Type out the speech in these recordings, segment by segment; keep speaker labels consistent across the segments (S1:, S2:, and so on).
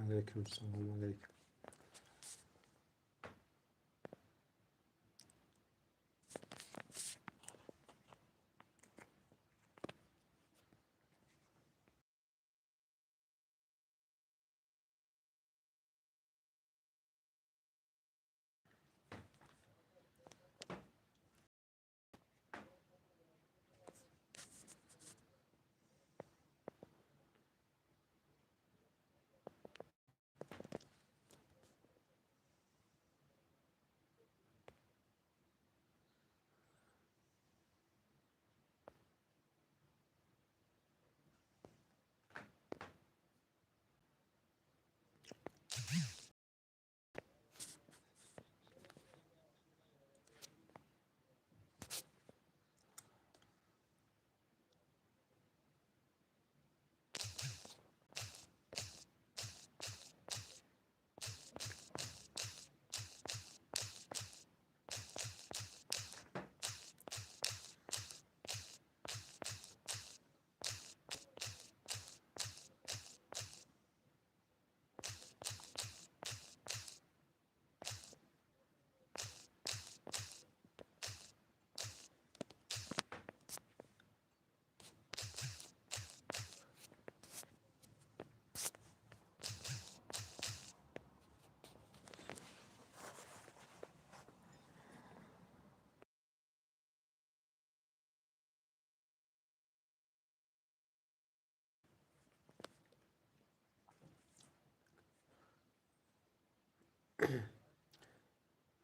S1: Алайкум салом, алайкум.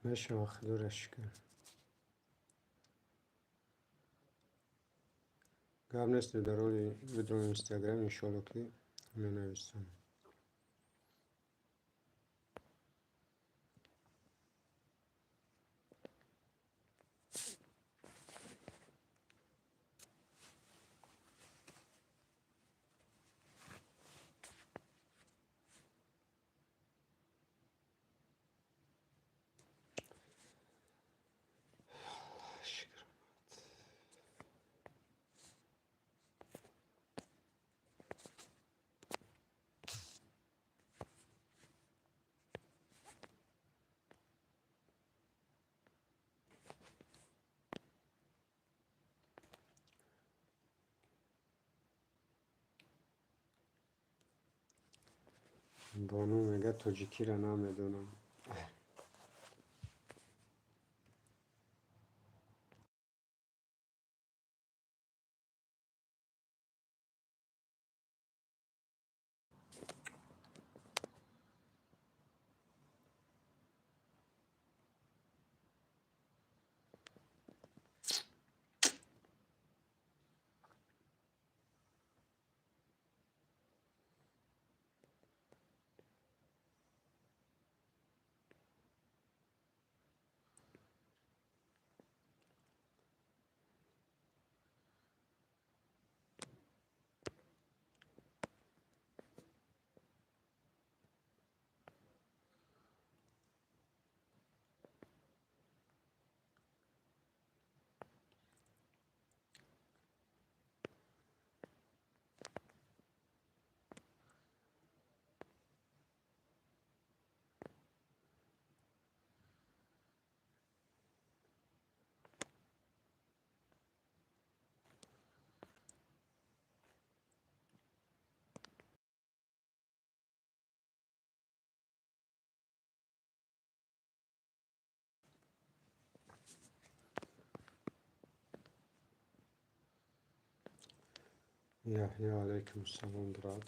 S1: Мешава, худоро шукр. Гап нест, дар роли видеои Инстаграм иншоалло ки менависам. Шукр. Бону мега тоҷикиро намедонам. Яҳё, алайкум салом, брат.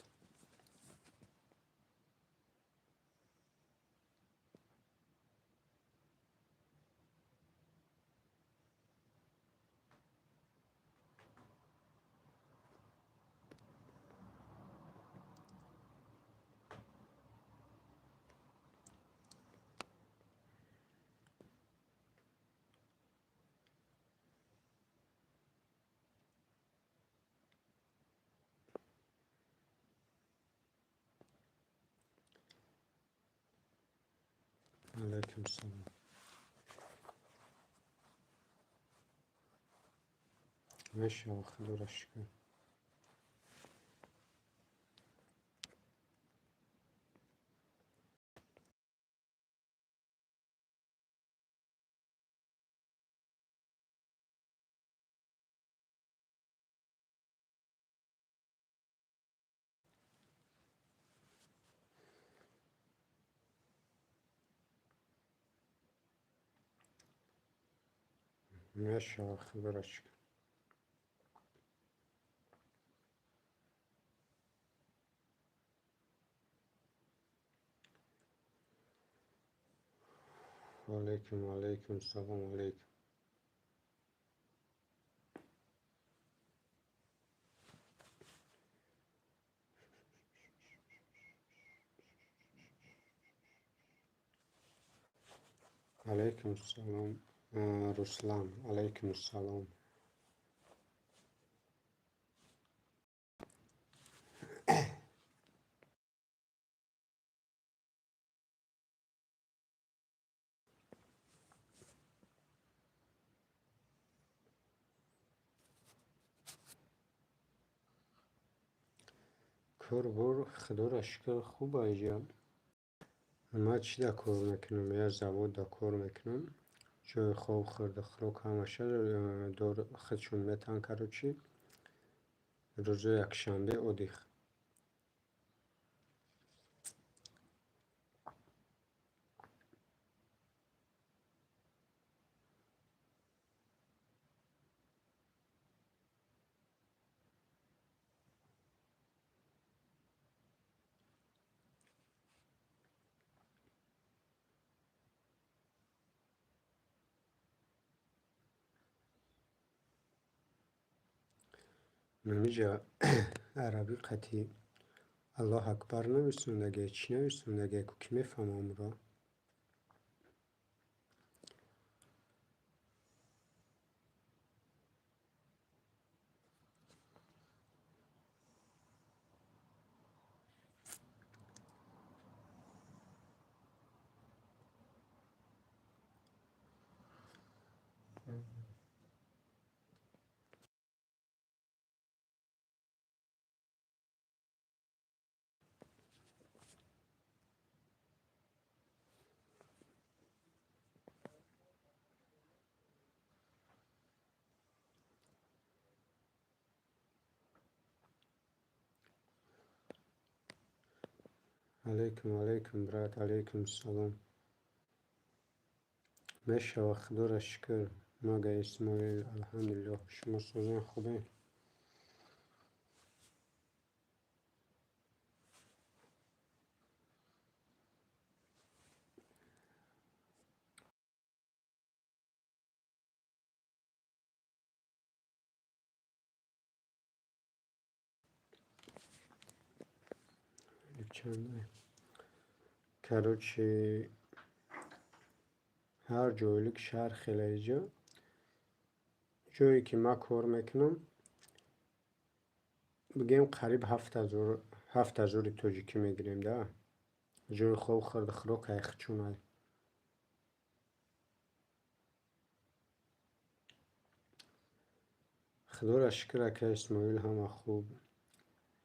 S1: Алайкум салом. Мешава, худоро шукр. Мешава, худоро шукр. Алейкум, алейкум, салом алейкум. Алейкум салом, Руслан, алейкум салом. Кор-бор, худоро шукр, хуб аиҷа. Ман чӣ да кор мекунам? Я завод да кор мекунам. Ҷои хоб, хӯрду хӯрок ҳамаша худшон метаҳанд, короче. Рӯзои якшанбе отдых. Намиҷа арабӣ қатъи Аллоҳ акбар нависондагия, чӣ нависондагия, ку кӣ мефаҳма онро? Алейкум, алейкум, брат, алейкум салом. Мешава, худоро шукр. Мага Исмоил, алҳамдулиллоҳ. Шумо созен, хубе? Короче, ҳар ҷойлик шаҳр хеле иҷо. Ҷое ки ман кор мекунам, бигем, қариб 7000 тоҷикӣ мегирем да. Ҷои хоб, хӯрду хӯрок айхчунай. Худоро шукр, ака Исмоил, ҳама хуб.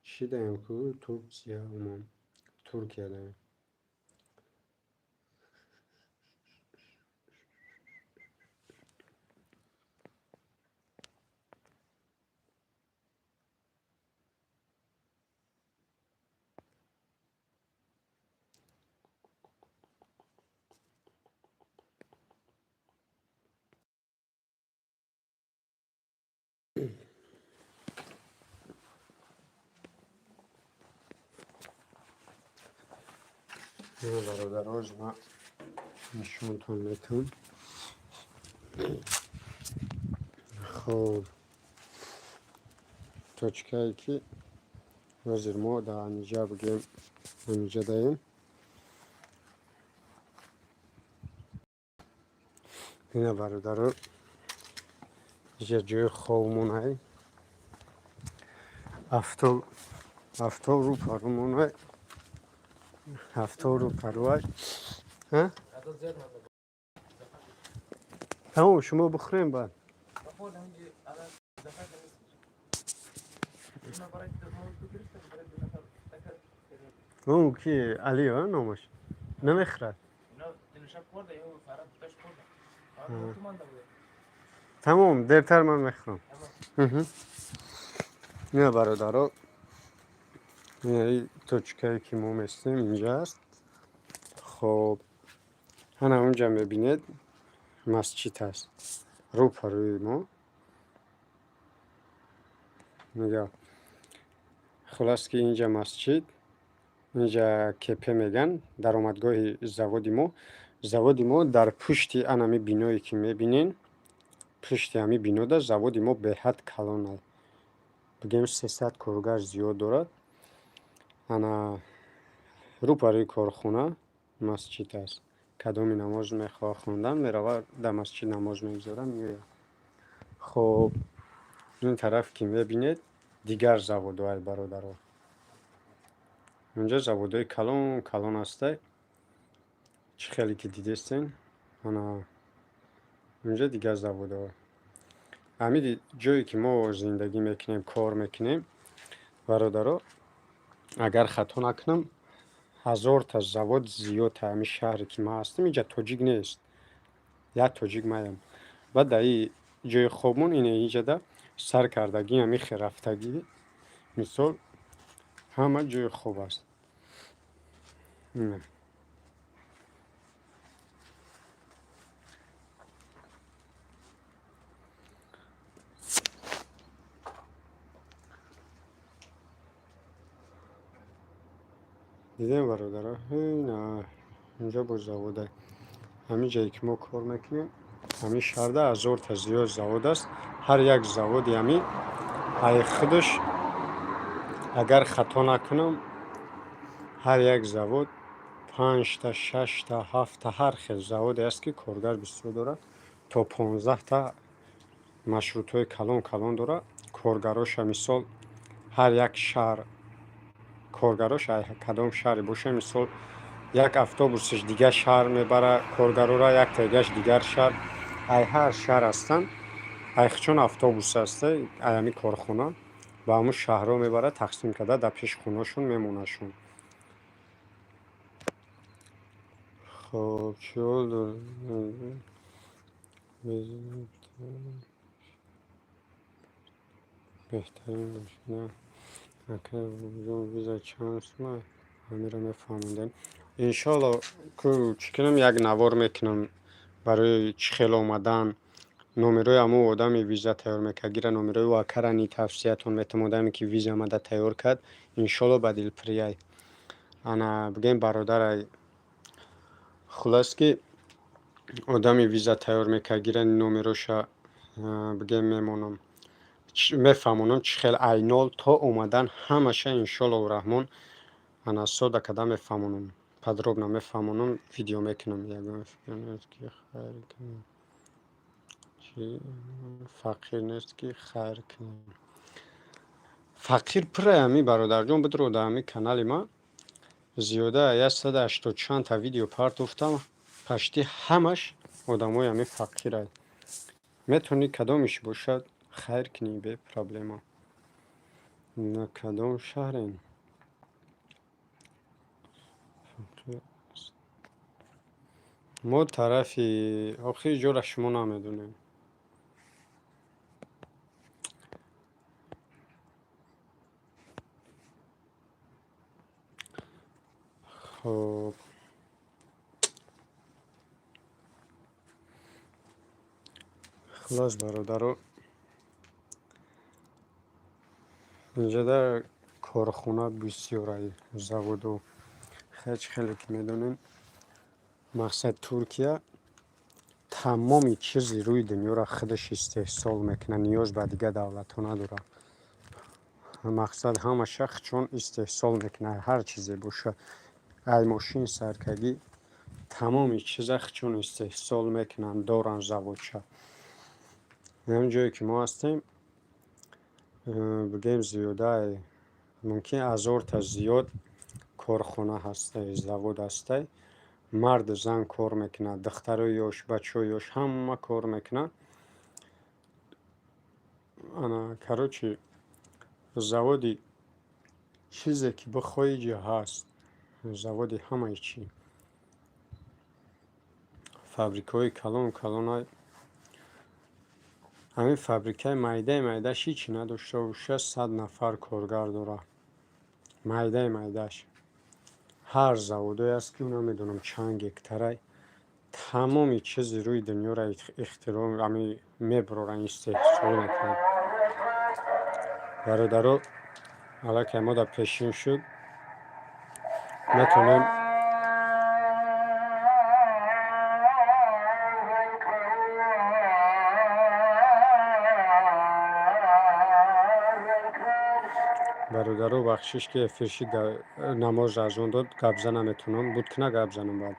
S1: Чӣ даем ку Турсия, умум Туркия даем. Бародароз, ман нишонтон метавон. Хоб, точкае ки ҳозир мо дар аниҷа, бигем, аниҷа даем. Ина, бародаро, иҷа ҷои хобмонай. Авто рӯ парумонай. Авто рӯ паруай. Тамом, шумо бихӯрем баъд. Ӯ ки Али номаш намехӯрад. Тамом, дертар ман мехӯрам. Ина, бародаро, точкае ки мо местем инҷа аст. Хоб, ҳана унҷа мебинед, масҷид аст. Рӯпарӯи мо. Нигаҳ. Хулас, ки инҷа масҷид, инҷа КП меган, даромадгоҳи заводи мо. Заводи мо дар пушти анами биное, ки мебинен, пушти ҳами бинода заводи мо беҳад калон аст. Бигем, 300 коргар зиёд дорад. Ана рӯпарӯи корхона масҷид аст. Кадоми намоз мехоҳад хондан, меравад, дар масҷид намоз мегузорад, меояд. Хоб, ин тараф, ки мебинед, дигар заводҳоай, бародаро. Инҷа заводҳои калон калон ҳастай. Чӣ хеле ки дидестен, ана инҷа дигар заводҳо. Ҳамин ҷое, ки мо зиндагӣ мекунем, кор мекунем, бародаро, агар хато накунам, 1000та завод зиёд ҳамин шаҳре, ки ман ҳастам. Инҷа тоҷик нест, як тоҷик маям. Баъд дар и ҷои хобмон, ина инҷада сар кардагӣ, ҳамин рафтагӣ, мисол, ҳама ҷои хоб аст. Ина. Дидем, бародаро, ина инҷо боз завода. Ҳамин ҷое, ки мо кор мекунем, ҳамин шаҳрда 1000та зиёд завод аст. Ҳар як заводи ҳамин ай худаш, агар хато накунам, ҳар як завод панҷта, шашта, ҳафта, ҳар хел заводе аст, ки коргар бисёр дорад, то 15та маршрутҳои калон калон дорад. Коргароша, мисол, ҳар як шаҳр коргарош кадом шаҳре боша, мисол, як автобусаш дигар шаҳр мебара коргарора, як тегаш дигар шаҳр, ай ҳар шаҳр ҳастанд. Айхчон автобус аста, ай ҳамин корхона ба ҳамун шаҳрҳо мебара, тақсим карда, дар пеши хонашон мемонашон. Хоб, чӣ ҳол доред? Беҳтарин бошед. Ака ҷон, виза чанд сум? Ҳаминро мефаҳмондем. Иншоалло, ку чӣ кунам, як навор мекунам барои чӣ хел омадан, номерои ҳамун одами виза тайёр мекард гира, номерои ӯ акарани тавсиятон метавон. Одаме, ки виза омада тайёр кард, иншоалло, ба дилпурияй. Ана, бигем, бародарай, хулас, ки одами виза тайёр мекард гира, номероша, бигем, мемонам, мефаҳмонам, чӣ хел ай нол то омадан ҳамаша, иншоаллоҳу раҳмон. Ана сода када мефаҳмонам, подробно мефаҳмонам, видео мекунам. Ягон фикр нест, ки хайр кунем. Чӣ фақир нест, ки хайр кунем? Фақир пурай ҳамин, бародарҷон. Бидро, дар ҳамин канали ман зиёда 180 чандта видео партофтам, почти ҳамаш одамои ҳамин фақирай. Метавонӣ, кадомиш бошад, хайр кунӣ, бе проблема. На кадом шаҳрем? Мо тарафи охири ҷора шумо намедонем. Хоб, хулос, бародаро, инҷода корхона бисёрай, заводу. Ҳеҷ хеле ки медонем, мақсад, Туркия тамоми чизи рӯи дунёро худаш истеҳсол мекунад, ниёз ба дигар давлатҳо надорад. Мақсад, ҳамаша чун истеҳсол мекунад, ҳар чизе боша, ай мошин саркагӣ, тамоми чиза чун истеҳсол мекунанд, доранд заводча. Ҳамин ҷое, ки мо ҳастем, бигем, зиёда, мумкин 1000та зиёд корхона ҳастай, завод ҳастай. Марду зан кор мекунад, духтарои ёш, бачаҳои ёш, ҳама кор мекунад. Ана, короче, заводи чизе ки бихоҳӣ, ҷо ҳаст, заводи ҳамаи чӣ, фабрикаҳои калон калонай. Ҳамин фабрикаи майдаи майдааш ҳичи надошта бошад, 100 нафар коргар дорад, майдаи майдааш. Ҳар заводое аст, ки намедонам чанд гектарай. Тамоми чизи рӯи дунёро ихтироъ ами мебароранд, истеҳсол мекунанд. Бародаро, аллакай мо дар пешин шуд, метавонем. Бародаро, бахшиш, ки эфир шид, намоз азон дод, гап зан наметавонам. Буд ки на гап занам баъд.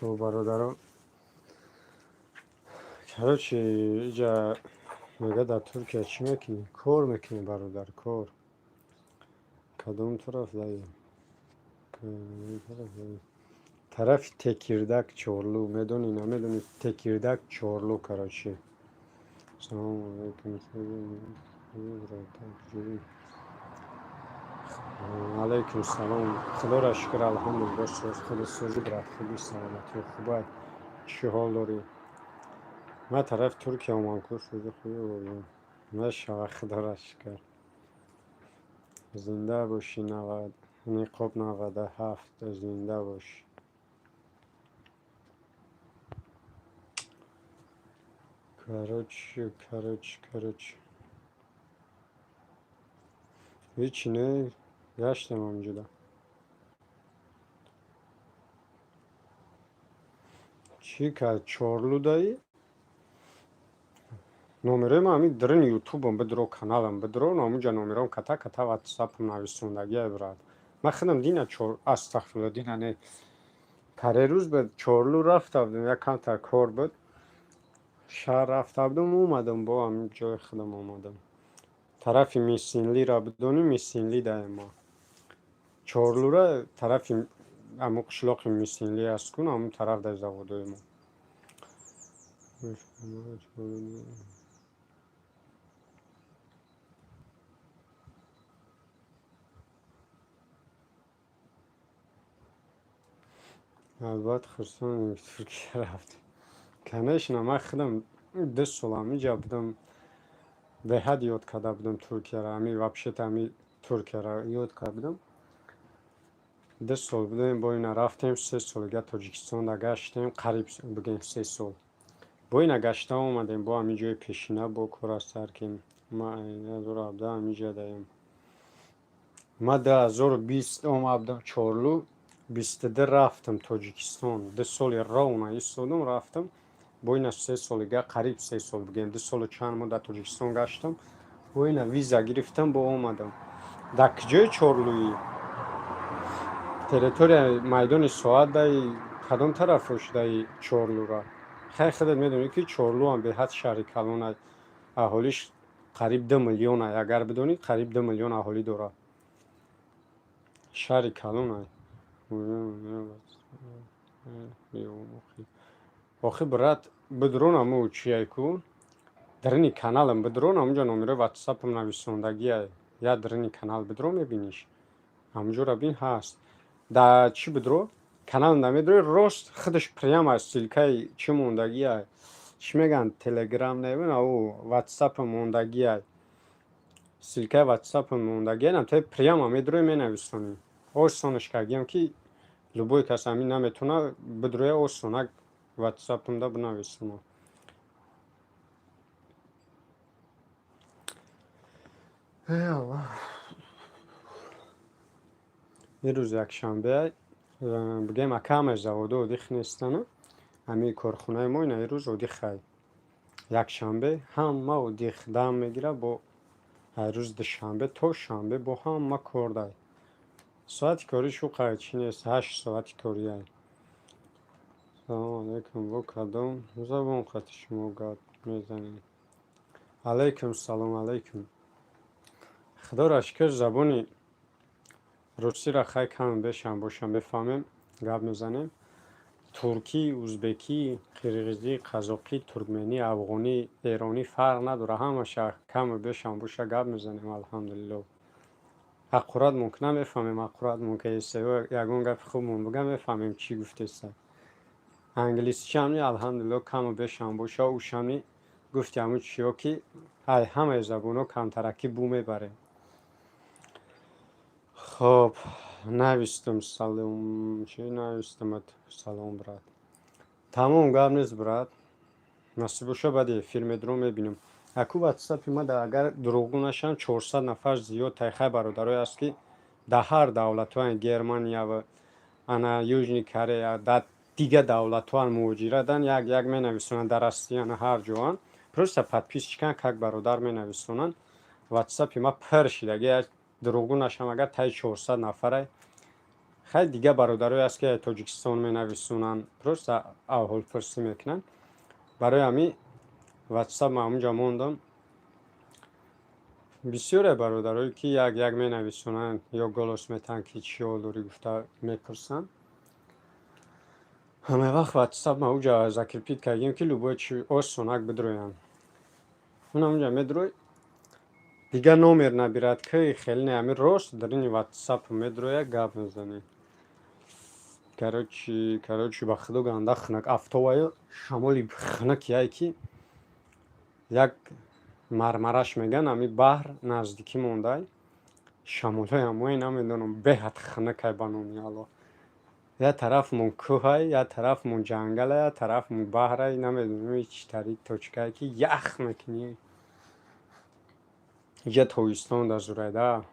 S1: Хуб, бародарон, короче, иҷа мега, дар Туркия чӣ мекунӣ? Кор мекунӣ, бародар, кор. Кадом тараф даи? Тарафи Текирдаг, Чорлу медонӣ, намедонӣ? Текирдаг, Чорлу, короче. Салому алайкум. Алайкум салом. Худоро шукр, алҳамдулилло, худосозӣ, брат, хуби, саломатӣ хубай. Чӣ ҳол дорӣ? Ман тарафи Туркия омам ку, сӯзи хуби мешава, худоро шукр. Зинда бошӣ, ниқоб 97, зинда бош. Короче, короче, короче, ҳечи не, гаштем ҳаминҷода. Чӣ кард, Чорлу даи? Номерои ман ҳамин дрин ютубам бидро, каналам бидро, ҳамунҷа номером ката ката ватсапам нависондагиай, брат. Ман худам дина чор, астағфирулло, дина не, парерӯз ба Чорлу рафта будем, як камтар кор буд, шаҳр рафта будам, омадам, бо ҳамин ҷои худам омадам. Тарафи Мисинлира бидонӣ, Мисинли даем ма. Чорлура тарафи ҳамун қишлоқи Мисинли аст кун, ҳамун тараф дар заводои мо. Албатта, хурсандем, ки Туркия рафтем. Конечно, ман худам 2 сол ҳамиҷа будам, беҳад ёд карда будам Туркияро. Ҳами вообще-то ҳами Туркияро ёд карда будам. 2 сол будем, бо ина рафтем, 3 солига Тоҷикистонда гаштем, қариб бигем 3 сол. Бо ина гашта омадем, бо ҳамин ҷои пешина бо кора сар кем. Ма 2017 ҳамиҷа даем. Ма 2020 омадам Чорлу, 22 рафтам Тоҷикистон. 2 соли ровно истодам, рафтам. Бо ина 3 солига, қариб 3 сол бигем, 2 солу чанд моҳ дар Тоҷикистон гаштам. Бо ина виза гирифтам, бо омадам. Дар куҷои Чорлуӣ? Территорияи майдони соат даи кадом тарафош даи Чорлура? Хай, худат медонӣ, ки Чорлуам беҳад шаҳри калона, аҳолиш қариб 2 миллиона, агар бидонӣ, қариб 2 миллион аҳолӣ дорад. Шаҳри калона. Охи, брат, бидрон, аму чияй ку, дарини каналам бидрон, ҳамунҷа номерои ватсапам нависондагиай. Я дарини канал бидро, мебиниш, ҳамунҷоро бин, ҳаст. Да чӣ бидро, каналам да медрои, рост худаш прямо ссылкаи чӣ мондагиай, чӣ мегӯянд, Телеграм не, ау ватсапам мондагиай, ссылкаи ватсапам мондагиай, намтаи прямо медрои, менависонӣ. Осонаш кардиам, ки любой кас ҳамин наметавона бидроя, осонак ватсапамда бинависона. Эй Аллоҳ, ин рӯз якшанбе, бигем, ака, ҳамаи заводо отдых нестана. Ҳамин корхонаи мо ина рӯз отдыхай, якшанбе ҳама отдых дам мегирад, бо рӯзи душанбе то шанбе бо ҳама кор дай. Соати корӣ шу чӣ нест, 8 соати кориай. Салому алайкум, бо кадом забон қати шумо гап мезанем? Алайкум салом, алайкум. Худоро шукр, забони русиро хай каму бешам бошам мефаҳмем, гап мезанем. Туркӣ, узбекӣ, қирғизӣ, қазоқӣ, туркменӣ, афғонӣ, эронӣ, фарқ надорад, ҳамаша каму бешам боша гап мезанем, алҳамдулилло. Ҳаққурат мумкин намефаҳмем, ҳаққурат мумкин ягон гапи хубмон буга, мефаҳмем, чӣ гуфтеста. Англисичиам алҳамдулилло каму бешам боша, ушами гуфти ҳамун чиё, ки ай ҳамаи забонҳо камтаракӣ бу мебарем. Хоб, навистум, салом, чӣ навистумат? Салом, брат. Тамом, гап нест, брат. Насиб боша, баъди эфир медурам, мебинам. Аку ватсапи ма, агар дурӯғгӯ нашавам, 400 нафар зиёд тайхай бародарое аст, ки дар ҳар давлатҳоянд, Германия ва ана Южный Корея, дар дигар давлатҳоан муҳоҷиратан, як як менависонанд, дар Россияна, ҳар ҷоан. Просто подписчикан, как бародар менависонанд. Ватсапи ма пир шидаги, дурӯғгӯ нашавам, агар таи 400 нафарай. Хай, дигар бародарое аст, ки Тоҷикистон менависонанд, просто аҳволпурсӣ мекунанд. Барои ҳамин ватсап ма ҳамунҷа мондам. Бисёре бародарое, ки як як менависонанд ё голос метаҳанд, ки чӣ ҳол дорӣ гуфта мепурсанд. Ҳама вақт ватсап ма уҷа закрепить кардем, ки любой чи осонак бидроянд. Ун ҳамунҷа медрой, дигар номер набирад, ки хеле не, ҳамин рост дарини ватсап медроя, гап мезанӣ. Короче, ба худо, ганда хунак афтобаю шамоли хунак яй, ки як Мармараш мегӯянд, ҳамин баҳр наздикӣ мондай, шамолҳои ҳамои намедонам, беҳад хунукай, ба номи Аллоҳ. Як тарафмон кӯҳай, як тарафмон ҷангалай, як тарафмон баҳрай, намедонам чӣ тари точкае, ки ях мекунӣ. Иҷа тобистон да зурайда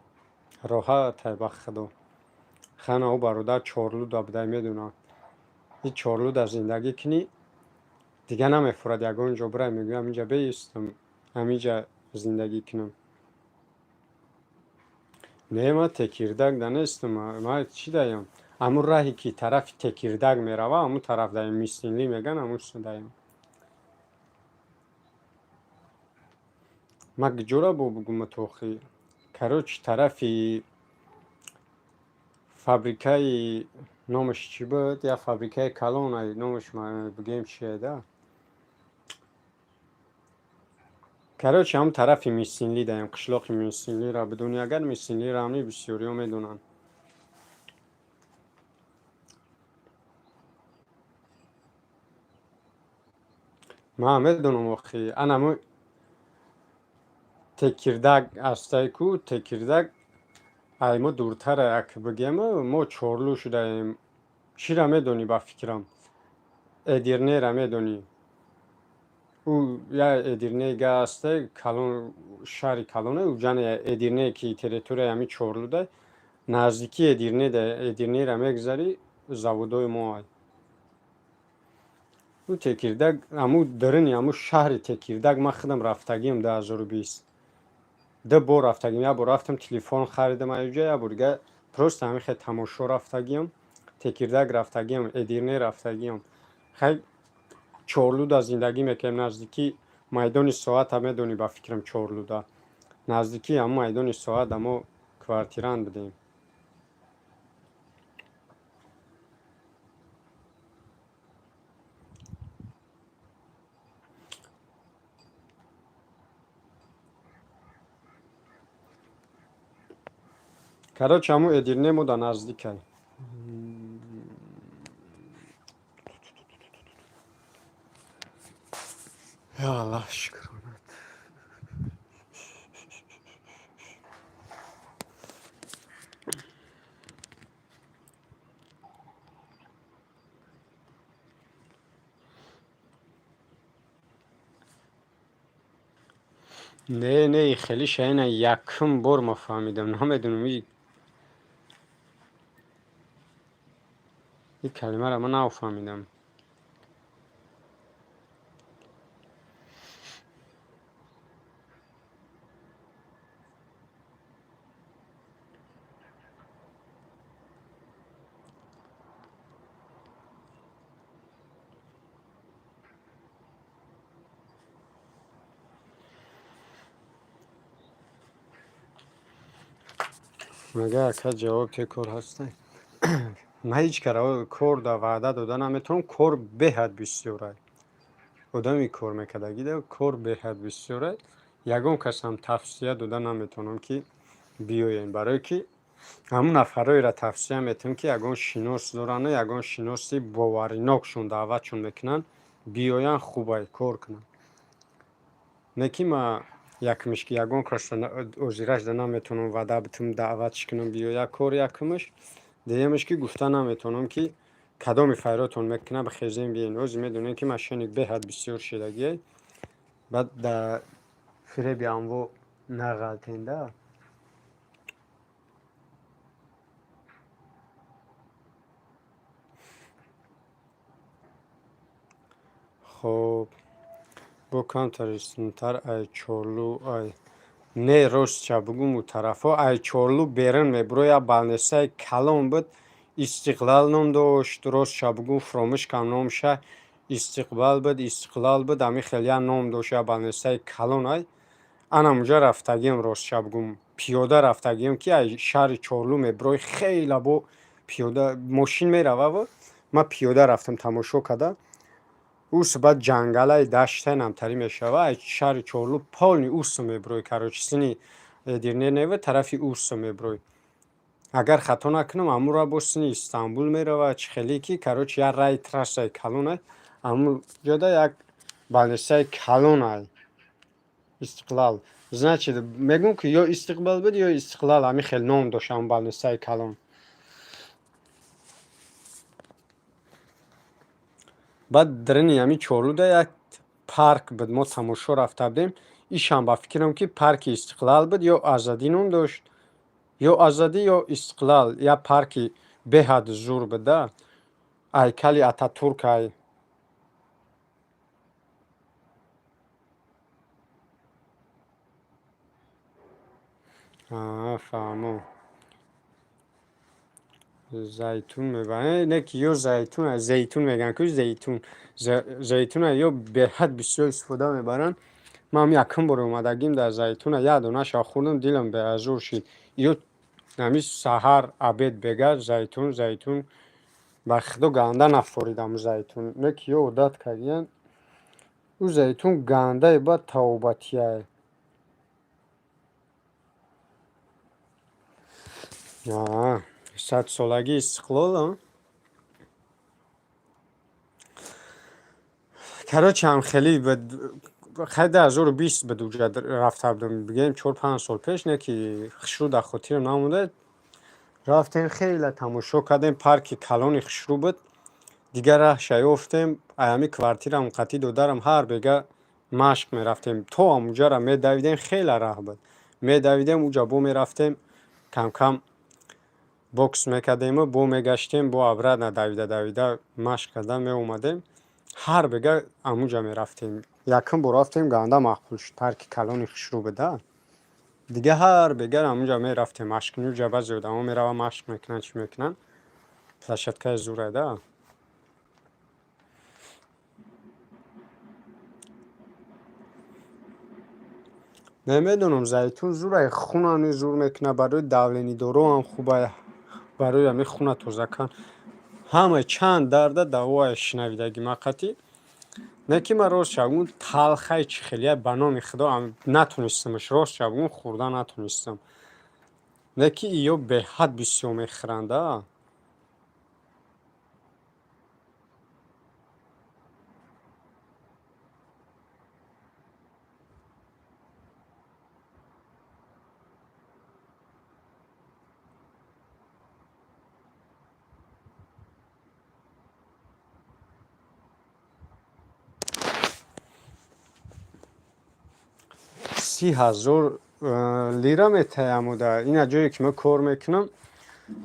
S1: роҳатай, ба худо. Хана ӯ бародар Чорлуда будай, медонад. И Чорлуда зиндагӣ кунӣ, дигар намефурад ягон ҷо бирай, мегӯям инҷа беистам. Ҳамиҷа зиндагӣ кунам. Не, ман Текирдаг да нестам. Ман чӣ даям? Ҳамун раҳе ки тарафи Текирдаг мерава, ҳамун тараф даям. Мисинлӣ меган, ҳамун даям. Ман куҷора бо бугум тохи? Короче, тарафи фабрикаи, номаш чӣ буд? Як фабрикаи калон, номаш бигӯем чие да? Короче, ҳамун тарафи Мисинлӣ даям. Қишлоқи Мисинлиро бидонӣ агар, Мисинлиро ҳам бисёриҳо медонанд. Ман медонам охи. Ана Текирдаг ҳастай ку, Текирдаг ай мо дуртара, як бигем, мо Чорлу шудаем. Чира медонӣ, ба фикрам? Эдирнера медонӣ? Ӯ я Эдирнега ҳастай, калон, шаҳри калоне, уҷане Эдирне ки территорияи ҳами Чорлуда, наздикии Эдирне, Эдирнера мегзарӣ, заводои мо ай. Ӯ Текирдаг, ҳамун даруни ҳамун шаҳри Текирдаг ман худам рафтагиам 2020. Ду бор рафтагим. Як бор рафтам, телефон харидам аюҷа, як бор дига просто ҳамин хел тамошо рафтагиам. Текирдаг рафтагиам, Эдирне рафтагиам. Хай, Чорлуда зиндагӣ мекунем, наздикии майдони соата, медонӣ, ба фикрам, Чорлуда. Наздикии ҳамун майдони соата мо квартирант будем. Короче, ҳамун Эдирне мо да наздикай. Я Аллах, шукронат. Не, не, хеле шайна якум бор ма фаҳмидам. Намедонам, ин калимаро ман нафаҳмидам. Мега, ака, ҷавоб те, кор ҳастай? Ман ҳеҷ кара кор да ваъда дода наметавонам. Кор беҳад бисёрай. Одами кор мекардагида кор беҳад бисёрай. Ягон касам тавсия дода наметавонам, ки биёен, барое ки ҳамун нафарҳоеро тавсия метавонам, ки ягон шинос дорану ягон шиноси боваринокшон даъватшон мекунанд, биёянд, хубай кор кунанд. Не ки ма якумш ки ягон касро озирашда наметавонам ваъда битам, даъватш кунам, биёя кор, якумш. Дуюмш, ки гуфта наметавонам, ки кадоми файротон мекунад, бихезем, биёен. Ҳозир медонем, ки мошенник беҳад бисёр шидагиай. Баъд да фиреби анво нағалтен да. Хоб, бо камтар ай Чорлу ай? Не, ростча бугум, у тарафҳо ай Чорлу берун мебуро, як больницаи калон буд, Истиқлал ном дошт. Ростча бугум, фуромӯш кардам номша. Истиқбал буд, Истиқлал буд, ҳамин хел як ном дошт, як больницаи калон ай. Ана муҷа рафтагиам, ростча бугум, пиёда рафтагиам, ки ай шаҳри Чорлу мебурой, хеле бо пиёда мошин мерававу ман пиёда рафтам, тамошо карда. Ус баъд ҷангалаи даштай намтарӣ мешава, ай шаҳри Чорлу полный усо мебурой, короче, сини Эдирне нева, тарафи усо мебурой. Агар хато накунам, ҳамура боз сини Истанбул мерава, чӣ хеле ки, короче, як раи трассаи калон ай. Ҳамун ҷода як больницаи калон ай. Истиқлал. Значит, мегӯм, ки ё Истиқбол буд, ё Истиқлал, ҳамин хел ном дошт ҳамун больницаи калон. Баъд даруни ҳамин Чорлуда як парк буд, мо тамошо рафта будем. Ишам, ба фикрам, ки парки Истиқлал буд ё Азадӣ ном дошт, ё Азадӣ, ё Истиқлал. Як парки беҳад зур буд да, ҳайкали Ататурк ай. Фаҳмо. Зайтун мебаранд. Не ки ё зайтун, зейтун мегӯянд ку, зейтун. Зейтуна ё беҳад бисёр истифода мебаранд. Ман якум бор омадагим дар зайтуна як донаша хӯрдам, дилам беазор шид. Ё ҳамин саҳар, обед бега зайтун, зайтун. Ба худо, ганда нафоридам зайтун. Не ки ё одат кардиянд. Ӯ зайтун гандае, баъд тавбатияе. 100-солагии истиқлол. Короче, ҳам хеле хай 2020 буд, уҷа рафта будам, бигӯем, 4-5 сол пеш, не ки хушрӯ дар хотирам намонда. Рафтем, хеле тамошо кардем, парки калони хушрӯ буд. Дигар раҳша ёфтем. Аями квартирам қатъи додарам ҳар бега машқ мерафтем, то амуҷара медавидем, хеле раҳ буд, медавидем, уҷа бо мерафтем, камкам бокс мекардему бо мегаштем, бо обратно давида давида машқ карда меомадем. Ҳар бега амуҷа мерафтем. Якум бор рафтем, ганда маъқул шуд, парки калони хушрӯ буда. Дига ҳар бега амуҷа мерафтем машқ кунӣ. Уҷа баъзе одамо мераванд, машқ мекунанд, чӣ мекунанд, площадкаи зурайда. Намедонам, зайтун зурай, хунам зур мекунад, барои давлениядороам хубай, барои ҳамин хуна тоза кардан, ҳама чанд дарда давоае шунавидагӣ мақатӣ. Не ки ман рост бигӯм, талхай чӣ хелия, ба номи худо, натонистамаш, рост бигӯм, хӯрда натонистам. Не ки иё беҳад бисёр мехӯранд. А 30 000 лира метаямуда. Ина ҷое ки ман кор мекунам,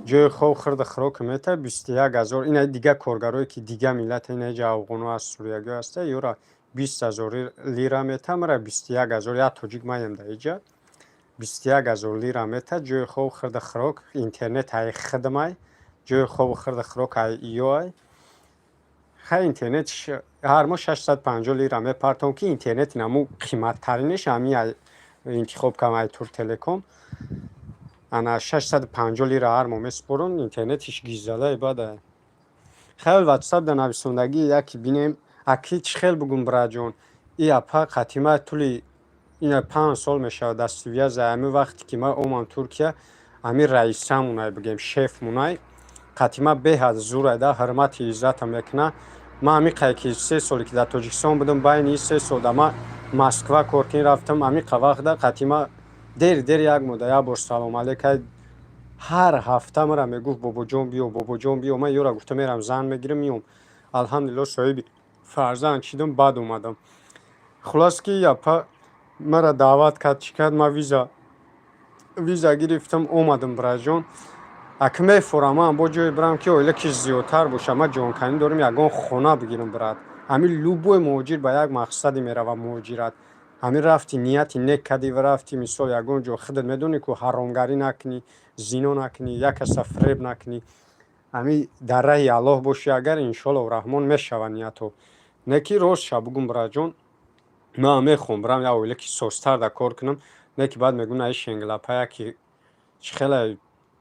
S1: ҷои хоб, хӯрду хӯрок метаҳ, 21 000. Ина дига коргарое ки дига миллата, ина ҷа афғоно аст, суриягиҳо ҳаста, ёра 20 000 лира метаҳ, мара 21 000. Як тоҷик маем дар иҷа, 21 000 лира метаҳ, ҷои хоб, хӯрду хӯрок, интернет ай хидмай, ҷои хобу хӯрду хӯрок ай иё ай. Хай, интернет ҳар моҳ 650 лира мепартом, ки интернети наму қиматтаринеш ҳами интихоб кардам, ай Туртелеком. Ана 650 лира ҳар моҳ месупорам, интернетиш гизалаи бадай. Хел ватсап да нависондагӣ яке бинем. Аки чӣ хел бугум, браҷон, и апа қатима тӯли ина 5 сол мешавад дар связь. Ҳамин вақте ки ман омам Туркия, ҳамин раисамунай, бигем, шефмунай, қатима беҳад зурайда, ҳурмати иззата мекуна. Ман ҳамин қай ки 3 соле ки дар Тоҷикистон будам, байни ин 3 сол да ман Москва коркунӣ рафтам, ҳамин қа вақт қатима дер дер як моҳда як бор салом алейкай. Ҳар ҳафта мара мегуфт: «Бобоҷон, биё, бобоҷон, биё». Ман ёра гуфта мерам, зан мегирам, меом. Алҳамдулилло, соҳиби фарзанд шидам, баъд омадам. Хулос ки апа мара даъват кард, чӣ кард, ман виза гирифтам, омадам. Браҷон, ака, мефорам, ман бо ҷое бирам ки оила ки зиёдтар боша. Ман ҷонканӣ дорам, ягон хона бигирам, брат. Ҳамин любой муҳоҷир ба як мақсаде меравад муҳоҷират. Ҳамин рафти, нияти нек кардӣ ва рафти, мисол, ягон ҷо худат медонӣ ку, ҳаромгарӣ накунӣ, зино накунӣ, як каса фиреб накунӣ, ҳамин дар раҳи Аллоҳ бошӣ агар, иншоаллоҳу раҳмон, мешавад ниятҳо. Не ки рост ша бугум, браҷон, ман мехоҳам бирам як оила ки созтар да кор кунам. Не ки баъд мегӯм, наи шенглапа яки чӣ хеле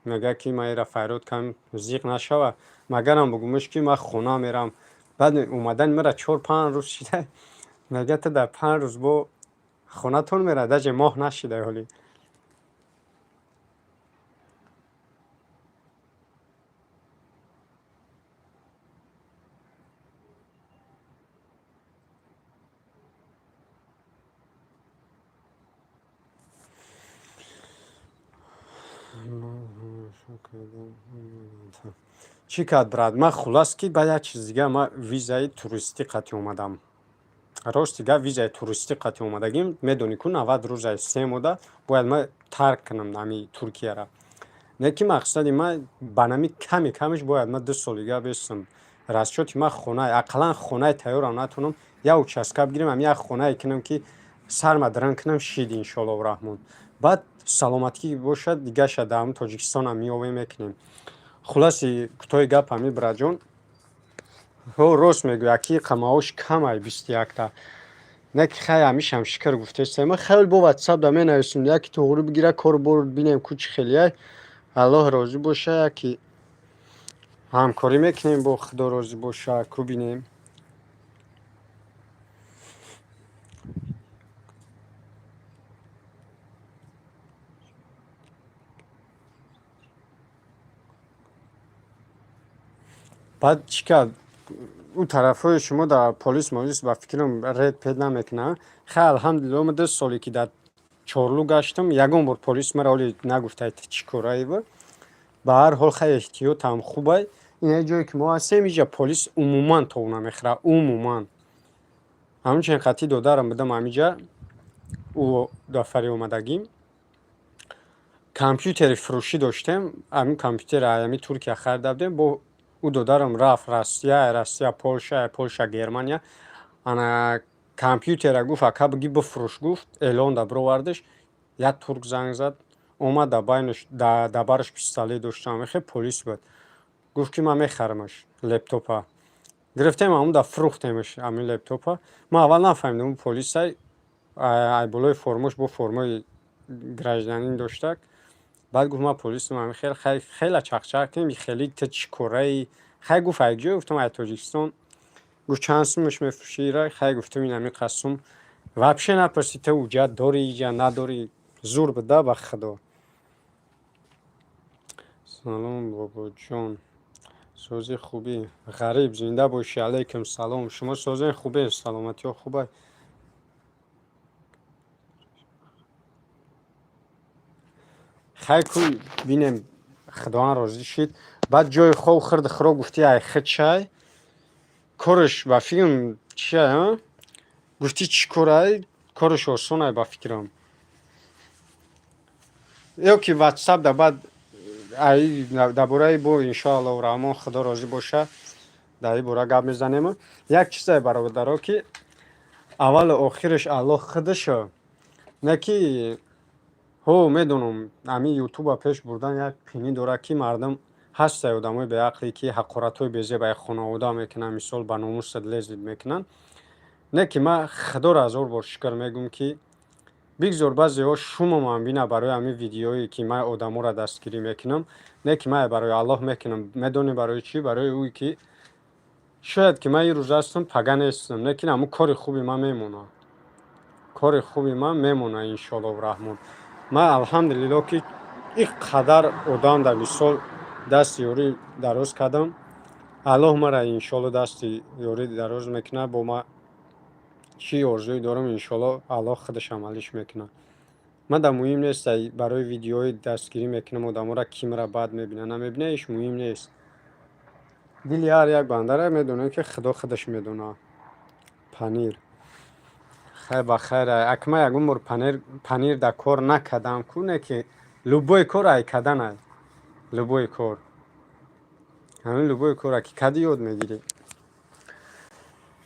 S1: мегӯяд, ки ман ира фарёд кардам, зиқ нашава. Магарам бугумш, ки ман хона мерам, баъд омадани мара 4-5 рӯз шида, мегӯяд: «Ту дар 5 рӯз бо хонатон мера, даже моҳ нашида ҳолӣ». Чӣ кард, брат? Ман хулас ки баъд як чиз дигар, ман визаи туристӣ қатъи омадам. Рости гап, визаи туристӣ қатъи омадагим, медонӣ ку, 90 рӯзаи 3 моҳда бояд ман тарк кунам ҳами Туркияра. Не ки мақсади ман ба нами ками камиш бояд ман 2 соли дигар бестам. Расчёти ман хонаи, ақаллан хонаи тайёрам натонам, як участка бигирам, ҳами як хонае кунам, ки сарма дран кунам, шид, иншоаллоҳу раҳмон. Баъд саломатӣ бошад, дигаша дар ҳамн Тоҷикистонам меовем, мекунем. Хулоси кӯтоҳи гап ҳами, бираҷон, ҳо, рост мегӯяд, ки маош камай, 21-та. Не ки хай, ҳамишам шикр гуфтестем. Ма хеле бо ватсап да менависем, яки туғрӣ бигира, кору бор бинем ку чӣ хелияй. Аллоҳ розӣ боша, яки ҳамкорӣ мекунем, бо Худо розӣ боша, ку бинем. Баъд чӣ кард? Ӯ тарафҳои шумо дар полис молис, ба фикрам, рейд пед намекунанд. Хай, алҳамдулилло, ма 2 соле ки дар Чорлу гаштам, ягон бор полис мара оли нагуфтай, ту чӣ кораиву. Ба ҳар ҳол, хай, эҳтиётам хубай. Ин ҷое ки мо ҳастем, иҷа полис умуман тов намехӯрад, умуман. Ҳамчунин қатъи додарам будам ҳамиҷа, ӯ дафари омадагим. Компютери фурӯшӣ доштем, ҳамин компютери ҳами Туркия харида будем, бо ӯ додарам рафт Россия, Россия Полша, Полша Германия. Ана компютера гуфт, ака, биги бифурӯш, гуфт, эълон да бировардиш. Як турк занг зад, омад, да байнаш да бараш пистолет доштам, хе полис буд. Гуфт, ки ман мехарамаш лептопа. Гирифтем, ҳамун да фурӯхтемаш ҳамин лептопа. Ман аввал нафаҳмидам, ӯ полисай, ай болои формош бо формаи гражданин доштак. Баъд гуфт, ман полисам, ҳамин хел хела чақчақ кунем, хеле ту чӣ кораи? Хай, гуфт, ай ҷой? Гуфтам, ай Тоҷикистон. Гуфт, чанд сумаш мефурӯшӣ ира? Хай, гуфтам, ин ҳамин қад сум. Вообще напурсид, ту уҷа дорӣ, иҷа надорӣ. Зур буда, ба Худо. Салом, бобоҷон, созӣ, хубӣ? Ғариб, зинда бошӣ. Алайкум салом. Шумо созен, хубе, саломатиҳо хубай? Хай, ку бинем, Худованд розӣ шид. Баъд ҷои хоб, хӯрду хӯрок гуфтӣ, ай хичай кораш, ба фикрам, чия гуфтӣ, чӣ корай? Кораш осонай, ба фикрам, ё ки ватсап да баъд ай дар бораи бо, иншоаллоҳу раҳмон, Худо розӣ боша, дар ин бора гап мезанем. Як чизе, бародаро, ки аввалу охираш Аллоҳ худашо, не ки ҳо, медонам, ҳамин ютуба пеш бурдан як қинӣ дорад, ки мардум ҳастае, одамои беақле, ки ҳақоратҳои безебаи хонавода мекунанд, мисол, ба номусат лезет мекунанд. Не ки ман Худоро ҳазор бор шукр мегӯм, ки бигзор баъзеҳо шумомам бина барои ҳамин видеое, ки ман одаморо дастгирӣ мекунам. Не ки ман барои Аллоҳ мекунам. Медонӣ барои чӣ? Барои ӯе ки шояд ки ман ин рӯз ҳастам, пага нестам, лекин ҳамун кори хуби ман мемонад, кори хуби ман мемонад, иншоаллоҳу раҳмон. Ман, алҳамдулилло, ки ин қадар одам дар мисол дасти ёрӣ дароз кардам, Аллоҳ мара, иншоалло, дасти ёрӣ дароз мекунад. Бо ма чӣ орзуе дорам, иншоалло, Аллоҳ худаш амалиш мекунад. Ман да муҳим нест, барои видеои дастгирӣ мекунам одаморо, ки мара бад мебинад, намебинад, ҳеч муҳим нест. Дили ҳар як бандара медонем, ки Худо худаш медонад. Панир, хай, ба хайр. Ак ман ягон бор панир дар кор накардам ку, не ки любой кор ай карданай, любой кор, ҳамин любой кора ки кардӣ, ёд мегирӣ.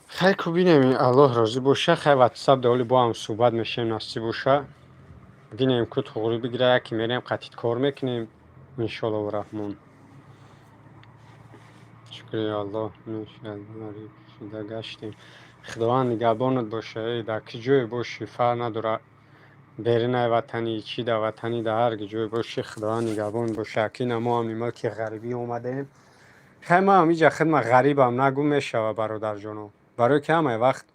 S1: Хай, ку бинем, Аллоҳ розӣ боша. Хай, ватсап да оли бо ҳам суҳбат мешавем, насиб боша. Бинем, ку туғрӣ бигира, яке мерем, қатит кор мекунем, иншоаллоҳу раҳмон. Шукри Аллоҳ, шуда гаштем. Худованд нигаҳбонат боша. Эй, дар ки ҷое бошӣ, фарқ надорад, берунаи ватанӣ чӣ, дар ватанӣ, дар ҳар ҷое бошӣ, Худованд нигаҳбон боша. Акина мо ҳам ки ғарибӣ омадаем. Хай, ман ҳам иҷа хидма ғарибам нагӯ мешава, бародарҷоно, барое ки ҳамаи вақт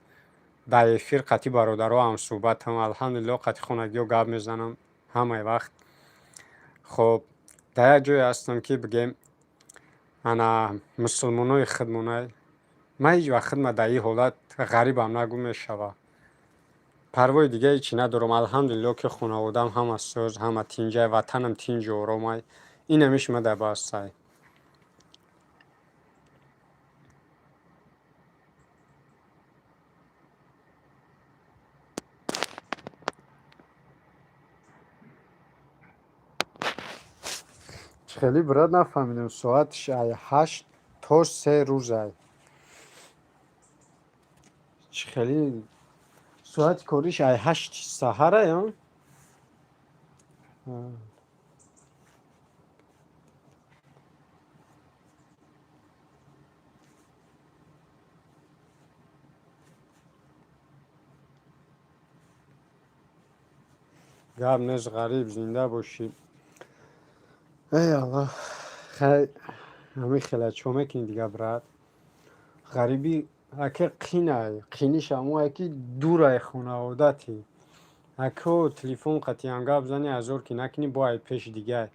S1: дар эфир қатъи бародаро ҳамсӯҳбатам, алҳамдулилло, қатъи хонагиҳо гап мезанам ҳамаи вақт. Хоб, дар як ҷое ҳастам, ки бигем, ана мусулмонои худмонай. Ман ҳеҷ вақт худма дар ин ҳолат ғарибам нагӯ мешава. Парвои дига ҳечи надорам, алҳамдулилло, ки хонаводаам ҳама соз, ҳама тинҷай, ватанам тинҷу оромай. Инамиш ма дар бастай. Хеле, брат, нафаҳмидам, соатш ай 8 то 3 рӯзай? Чӣ хеле соати кориш ай 8 саҳарай? Гап нест, ғариб, зинда бошӣ. Эй Аллоҳ, хай, ҳамин хела чо мекунӣ дига, брат? Ғарибӣ ака қинай, қиниш ҳамое ки дурай хонаводатӣ. Ако телефон қатъиян гап зани, азор ки накунӣ, бо ай пеши дигай.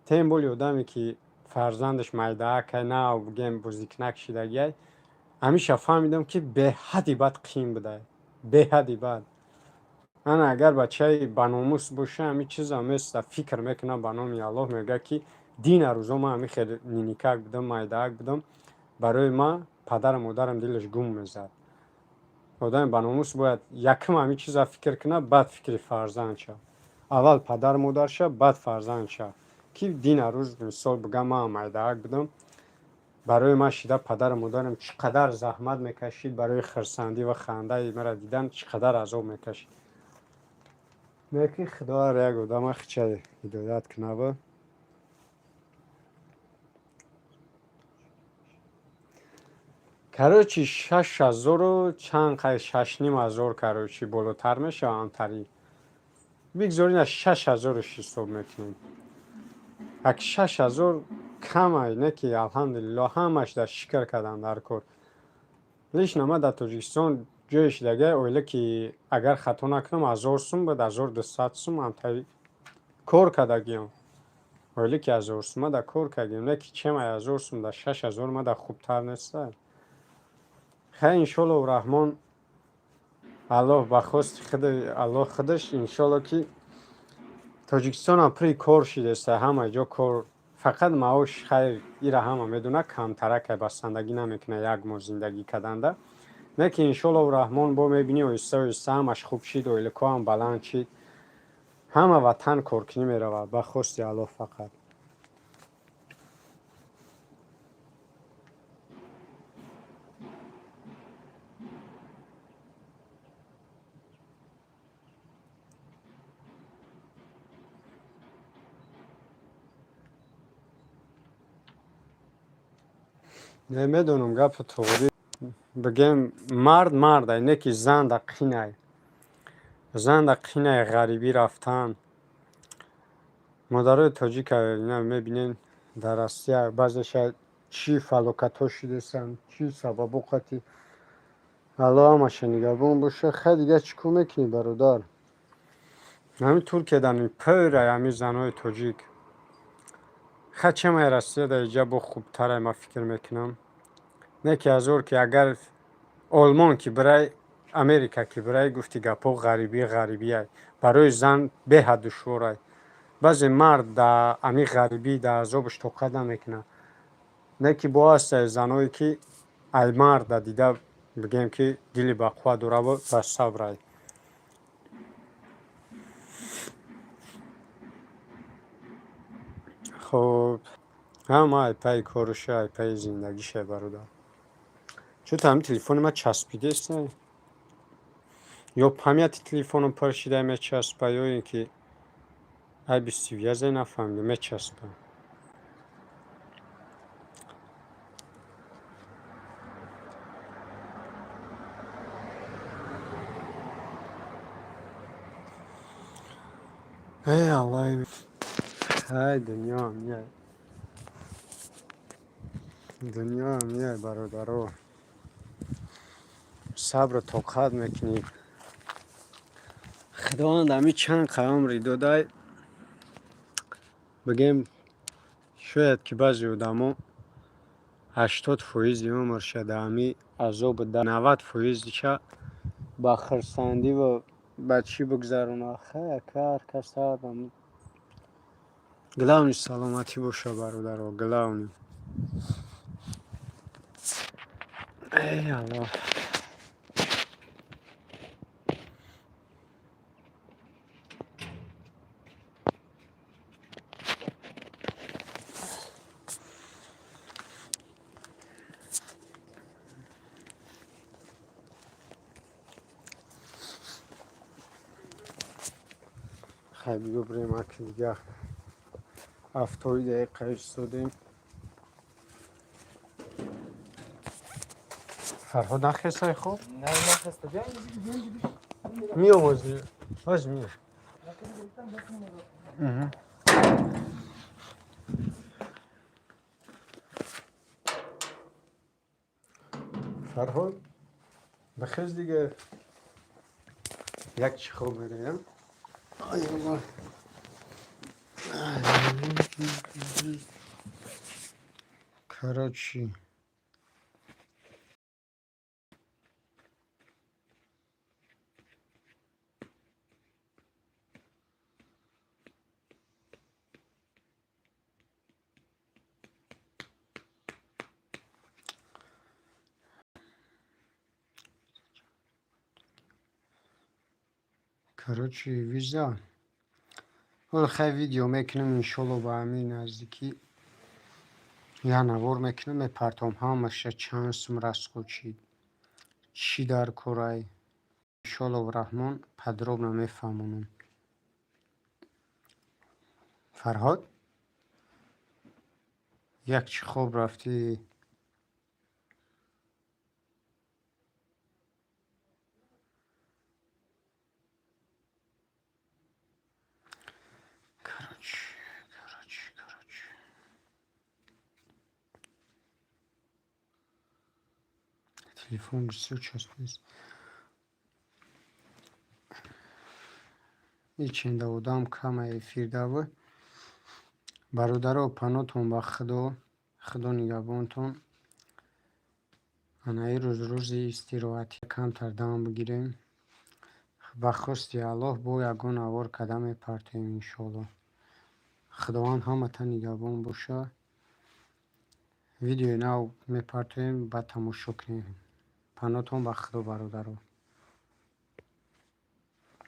S1: Тем более одаме ки фарзандаш майдаакай, нав бигем бозикунак шидагиай, ҳамиша фаҳмидам ки беҳадди бад қин будай. Беҳадди бад. Ана агар бачаи баномус боша, ҳамин чиза места, фикр мекунам, ба номи Аллоҳ, мегӯяд ки дина рӯзо ман ҳамин хел ниникак будам, майдаак будам, барои ман падару модарам дилаш гум мезад. Одами баномус бояд якум ҳамин чиза фикр кунад, баъд фикри фарзанд шав. Аввал падару модар шав, баъд фарзанд шав. Ки дина рӯз мисол бигам, ман майдаак будам, барои ман шида падару модарам чӣ қадар заҳмат мекашид, барои хирсандӣ ва хандаи маро дидан чӣ қадар азоб мекашид. Не ки Худо ҳар як одама хича ҳидоят кунава. Короче, 6000-у чанд қай, 6500, короче, болотар мешавад амтари. Бигзор ина 6000-ш ҳисоб мекунем. Ак 6000 камай, не ки алҳамдулиллоҳ, ҳамаш дар шикр кардан дар кор. Лично ман дар Тоҷикистон ҷое шидагиай оила ки агар хато накунам, 1000 сум буд, 1200 сум амтари кор кардагиам. Оила ки 1000 сума дар кор кардагиам, не ки чемай 1000 сум дар 6000 ма дар хубтар неста. Хай, иншоллоҳу раҳмон, Аллоҳ ба хости худи Аллоҳ худаш, иншоллоҳ ки Тоҷикистонам пури кор шидеста, ҳама ҷо кор, фақат маош, хайр, ира ҳама медонад, камтаракай, басандагӣ намекунад як моҳ зиндагӣ карданда. Не ки иншоллоҳу раҳмон, бо мебинӣ, оҳиста оҳиста ҳамаш хуб шид, оилакҳоам баланд шид, ҳама ватан коркунӣ меравад, ба хости Аллоҳ фақат. Не, медонам, гапи туғрӣ бигем, мард мардай, не ки зан да қинай. Зан да қинай ғарибӣ рафтан. Модарои тоҷика ина мебинен, дар Россия баъзеша чӣ фалокатҳо шидесанд, чӣ сабабо қати. Аллоҳ ҳамаша нигаҳбон боша. Хай, дига чӣ кор мекунӣ, бародар? Ҳамин Туркиядан пӯрай ҳамин занои тоҷик. Хай, чемай Россияда иҷа бо хубтарай, ман фикр мекунам. Не ки азор ки агар Олмон ки бирай, Америка ки бирай, гуфти гапҳо ғарибӣ ғарибиай. Барои зан беҳад душворай. Баъзе мард да ҳамин ғарибӣ, да азобаш тоқат намекунад. Не ки бо ҳастае заное ки ай марда дида, бигем ки дили бақувват дораву ба сабрай. Хуб, ҳама ай пайи коруша, ай пайи зиндагиша, бародар. Чӯто ҳамин телефони ман часпидест, ё памяти телефоном пур шида мечаспа, ё ин ки айби связе, нафаҳмидам, мечаспа. Эй Аллоҳи, ай дунё ҳамияй. Дунё ҳамияй, бародаро. Сабру тоқат мекунӣ. Худованд ҳамин чанд умри додай, бигем, шояд ки баъзе одамо 80 фоизи умрша дар ҳамин азобу 90 фоизиша ба хурсандиву ба чӣ бигзаронад. Хай, ака, ҳар кас ҳар главный саломатӣ боша, бародаро, главный. Эй Аллоҳ. Хай, биё бирем, аки дига 70 дақиқа истодем. Фарҳод нахестай хоб?
S2: Не, нахеста. Биё инҷо, биё инҷо.
S1: Миём ҳозир, ҳозир миём. Мгм. Фарҳод, бихез дига, як чӣ хоб мераям. Ай Аллоҳ. Короче, короче, виза ҳоло хай видео мекунем, иншолло, ба ҳамин наздикӣ як навор мекунам, мепартом ҳамаша, чанд сум расход шид, чӣ дар корай, иншоллоҳ раҳмон, подробно мефаҳмонам. Фарҳод, як чӣ хоб рафтӣ? Короче, короче, короче, телефон бисёр часпист. Иченда одам кама эфирдавы. Бародаро, панотон ба Худо, Худо нигаҳбонтон. Ана ирӯз рӯзи истироҳатӣ, камтар дам бигирем. Ба хости Аллоҳ бо ягон навор када мепартоем, иншоалло. Худованд ҳамата нигаҳбон боша. Видеои нав мепартоем, ба тамошо кунем. Панотон ба Худо, бародаро.